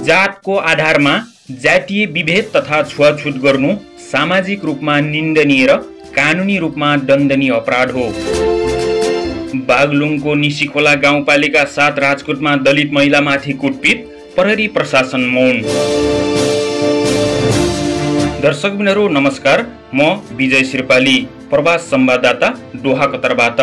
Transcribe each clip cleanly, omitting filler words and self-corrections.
जातको आधारमा जातीय विभेद तथा छुवाछुत गर्नु सामाजिक रूपमा निन्दनीय र कानुनी रूपमा दण्डनीय अपराध हो। बागलुङको निसीखोला गाउँपालिका 7 राजकोटमा दलित महिलामाथि कुटपिट, प्रहरी प्रशासन मौन। दर्शकबिनहरू नमस्कार, म विजय श्रीपाली, प्रवास संवाददाता दोहा कतरबाट।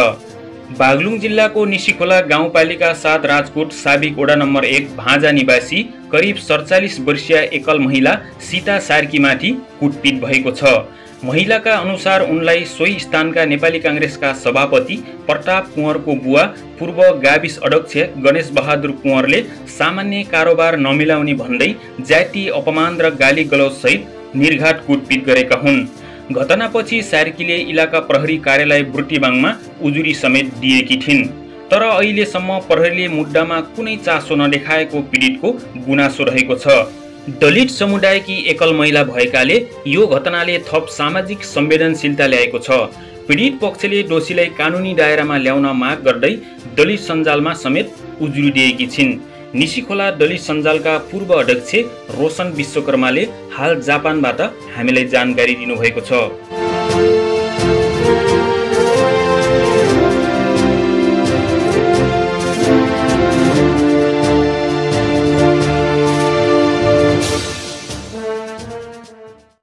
बागलुङ जिल्लाको निसीखोला गाउँपालिका 7 राजकोट साबिक वडा नम्बर 1 भाँजा निवासी करिब 47 वर्षीय एकल महिला सीता सार्कीमाथि कुटपिट भएको छ। महिलाका अनुसार उनलाई सोही स्थानका नेपाली कांग्रेसका सभापति प्रताप कुँवरको बुवा पूर्व गाविस अध्यक्ष गणेश बहादुर कुँवरले सामान्य कारोबार नमिलाउने भन्दै जातीय अपमान र गाली गलौज सहित निर्घात कुटपिट गरेका हुन्। घटनापछि सार्कीले इलाका प्रहरी कार्यालय बुर्तिवाङमा उजुरी समेत दिएकी थिइन्। तर अहिलेसम्म प्रहरीले मुद्दामा कुनै चासो नदेखाएको पीडितको गुनासो रहेको छ। दलित समुदायकी एकल महिला भएकाले यो घटनाले थप सामाजिक संवेदनशीलता ल्याएको छ। पीडित पक्षले दोषीलाई कानुनी दायरामा ल्याउन माग गर्दै दलित सञ्जालमा समेत उजुरी दिएकी छिन्। निसीखोला दलित सञ्जालका पूर्व अध्यक्ष रोशन विश्वकर्माले हाल जापानबाट हामीलाई जानकारी दिनुभएको छ।